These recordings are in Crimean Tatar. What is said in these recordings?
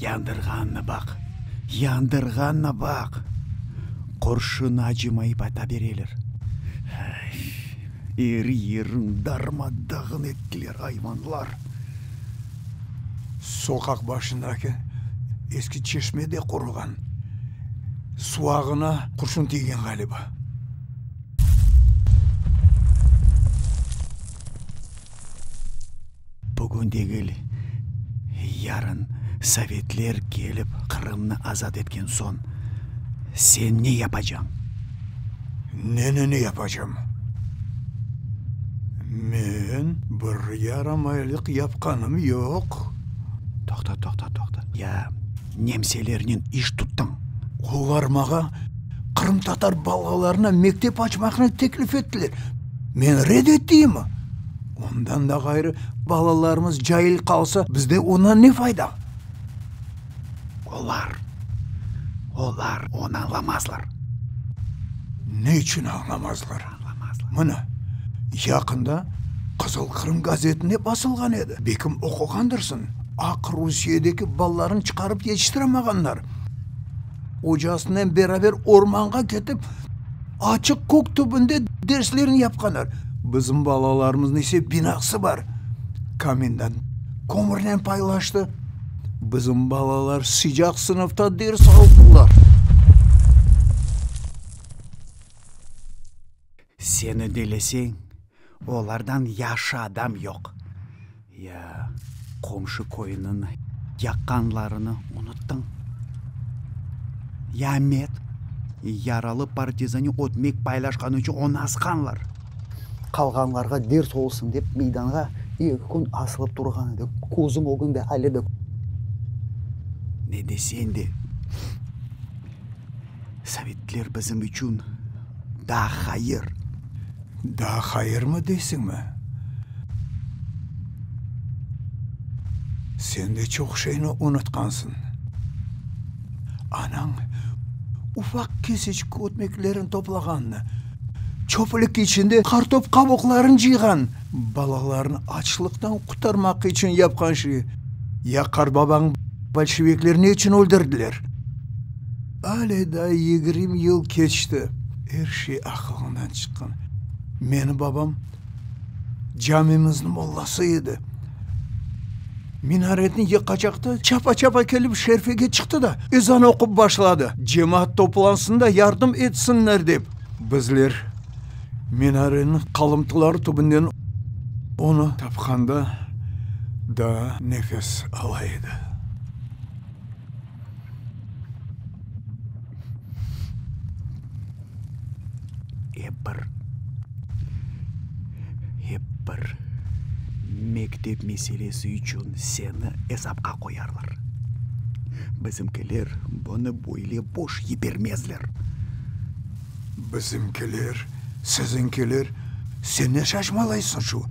Yandırğanına baq, yandırğanına baq! Qurşun acımayıp ata bereler. Er yerin darma-dağın ettiler, ayvanlar. Soqaq başındaki eski çeşme de quruğan. Suvağına qurşun tiygen ğaliba. Bugün degil, yarın sovetler kelip Qırımnı azat etken soñ, sen ne yapacañ? Neni ne yapacam? Men bir yaramaylıq yapqanım yoq. Toqta, toqta, toqta. Ya nemselernen iş tuttıñ? Olar maña qırımtatar balalarına mektep açmaqnı teklif ettiler. Men red ettiymi? Ondan da ğayrı, balalarımız cail qalsa, bizde ondan ne fayda? Olar, olar onı añlamazlar. Ne içün añlamazlar? Añlamazlar. Mına, yaqında Qızıl Qırım gazetinde basılğan edi, belkim oquğandırsıñ, Aqrusiyedeki balalarnı çıqarıp yetiştiramağanlar. Ocasınen beraber ormanğa ketip, açıq kök tübünde derslerini yapqanlar. Bizim balalarımıznıñ ise binası bar. Komendant kömürnen paylaştı. Bizim balalar sıcaq sınıfta ders aldılar. Seni diñleseñ, olardan yahşı adam yoq. Ya qomşu köyniñ yaqqanlarını unuttıñ? Ya Amet, yaralı partizanı ötmek paylaşqanı içün onı asqanlar. Qalğanlarğa ders olsun dep, meydanğa eki kün asılıp turğan edi, közüm ögünde ale de. Ne deseñ de, sovetler bizim içün daa hayır. Daa hayırmı deysiñmi? Sen de çoq şeyni unutqansıñ. Anañ ufaq keseçik ötmeklerini toplağanını, çöplük içinde qartop qabuqlarını cıyğan, balalarını açlıqtan qurtarmaq içün yapqan şeyi. Ya qartbabañ bolşevikler ne içün öldürdiler? Ale daa 20 yıl keçti, er şey aqılından çıqqan. Meni babam camimizniñ mollası edi. Minaretni yıqacaqta çapa-çapa kelip şerfege çıqtı da, ezan oqup başladı, cemaat toplansın da yardım etsinler dep. Bizler minareniñ qalımtıları tübünden onı tapqanda, daa nefes ala edi. Ep bir, ep bir mektep meselesi içün seni esapqa qoyarlar. Bizimkiler bunı böyle boş yibermezler. Bizimkiler, siziñkiler, sen ne şaşmalaysıñ şu?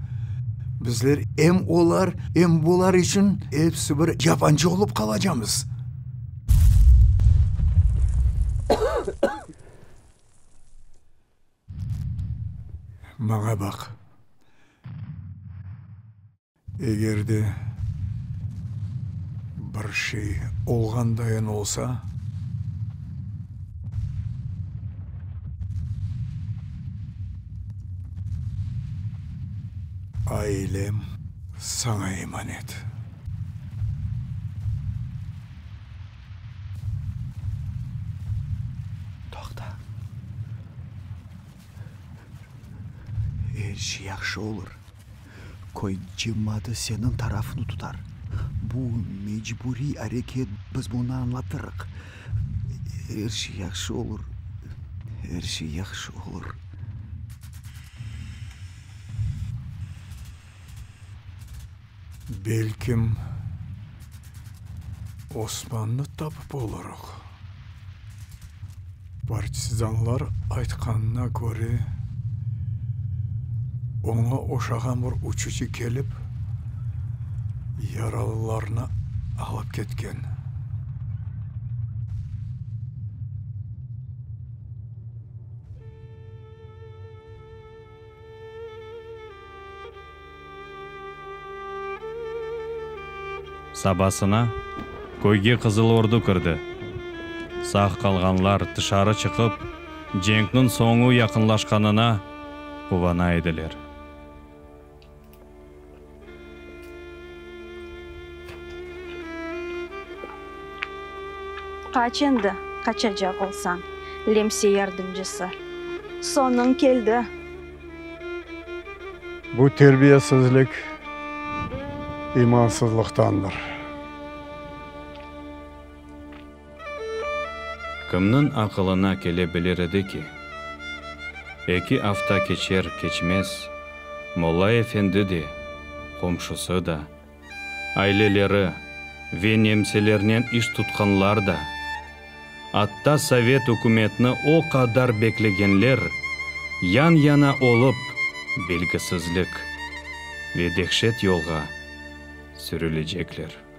Bizler em olar, em bular içün episi bir yabancı olıp qalacamız. Maña baq. Eger de bir şey olğandayın olsa. Ailem saña emanet. Toqta. Er şey yahşı olur. Köy cemaatı seniñ tarafıñnı tutar. Bu mecburiy areket, biz bunı añlatırıq. Er şey yahşı olur, er şey yahşı olur. Belkim, Osmannı tapıp olurıq. Partizanlar aytqanına köre, oña oşağan bir uçucı kelip, yaralılarnı alıp ketken. Sabasına köyge Qızıl Ordu kirdi. Sağ qalğanlar tışarı çıqıp, cenkniñ soñu yaqınlaşqanına quvana ediler. Qaç endi, qaçacaq olsañ, lemse yardımcısı. Soñuñ keldi. Bu terbiyesizlik imansızlıqtandır. Kimniñ aqılına kele bilir edi ki, eki afta keçer keçmez, Molla efendi de, qomşusı da, aileleri ve nemselernen iş tutqanlar da, atta sovet ükümetini o qadar beklegenler yan-yana olıp belgisizlik ve dehşet yolğa sürülecekler.